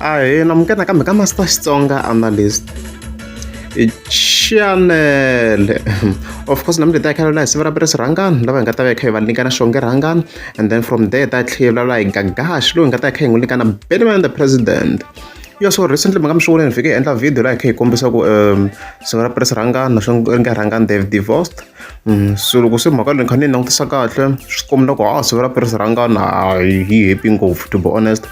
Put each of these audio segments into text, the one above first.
Ahee namukela nakambe ka Master Xitsonga Analyst channel. Of course namuntlha hi ta hi kha hi vulavula hi siku ra Press Rhangani lava hi nga ta va hi kha hi va nyika na Xonge Rhangani and then from there hi ta tlhela hi vulavula hi Gagash loyi hi nga ta hi kha hi n'wi nyika na Benny the President. Yeah, so recently mi nga mi swi vonile ni fike hi endla video laha hi kha hi kombisa ku siku ra Press Rhangani na Xonge Rhangani they've divorced. So loko se mhaka leyi ni kha ni yi langutisa kahle swi komba ku ha siku ra Press Rhangani a yi happy ngopfu to be honest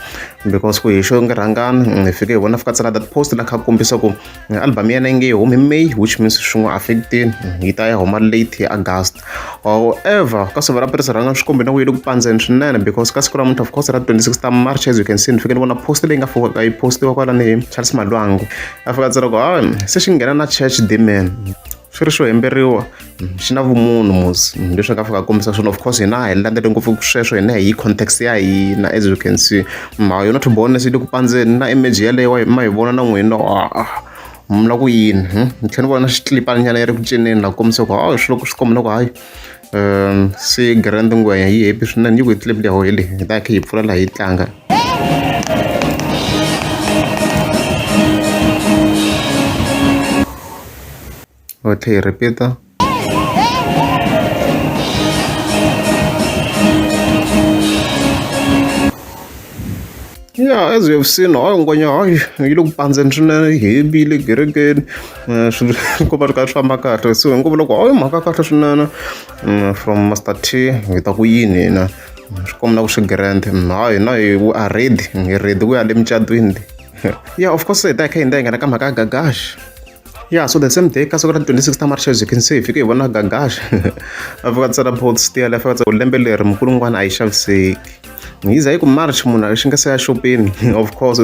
because ku hi Xonge Rhangani hi fike hi vona fika tsala that post la kha kombisa ku album ya yena yi nge humi May which means swi n'wi affect-ini yi ta ya huma late hi August. However ka siku ra Press Rhangani swi kombe na ku yi le ku pandzeni swinene because ka siku ra namuntlha of course ra 26 ta March as you can see ni fike ni vona post leyi nga fika yi postiwa kwalani hi Charles Malwangu a fika a tsala ku hayi se xi nghena na church demon swi ri swo hemberiwa xi na vumunhu mos leswi a nga fika a kombisa swona of course hina a hi landzeli ngopfu sweswo hina hi yi context ya hina as you can see mhaka yona to be honest yi le ku pandzeni na image yeleyo ma yi vona na n'wina mi la ku yini ni tlhela ni vona xitlipana nyana yi ri ku cineni la ku kombisa ku hayi swi loko swi komba na ku hayi se grand ngwenya yi happy swinene yi ku yi clip leyi hi leyi hi ta kha hi pfula laha yi tlanga. Ho tlhe hi repeat-a. Ya as you have seen hayi ngwenya hayi yi le ku pandzeni swinene yi hembile kerekeni swilo ko va swi kha swi famba kahle so hi ngo vula ku hayi mhaka kahle swinene from Master T hi ta ku yini hina swi komba na ku swi grand hayi hina hi we are ready hi ready ku ya le mucatwini yeah of course hi ta hi kha hi ndza hi nghena ka mhaka ya Gagash. Yeah, so the same day ka siku ra 26 ta March as you can see hi fike hi vona Gagash a fika tsala post yaleyo a fika tsala lembe leri minkulungwana a yi xaviseki yi za yi ku March munhu a xi nga se ya xopeni of course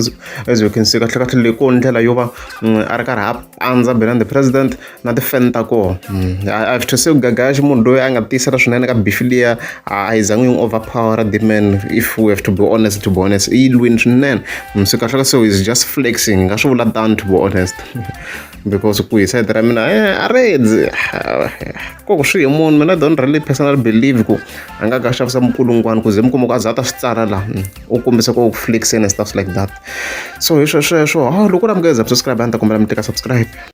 as you can see kahle kahle leyi ko ndlela yo va a ri karhi a pandza Benny the President na ti-fan ta kona. I have to say Gagash munhu loyi a nga tiyisela swinene ka beef liya a yi zangi yi n'wi overpower the man if we have to be honest to be honest i yi lwini swinene so kahle ka so is just flexing nga swi vula tano to be honest because ku hi side ra mina a redzi ko ku swi hi munhu mina don't really personally believe ku a nga ka xavisa minkulungwana ku ze mi kuma ku a za a ta swi tsala la u kombisa ku flexing and stuff like that so hi sweswo ha loko u ri amukeza subscribe a ni ta kombela mi teka subscribe.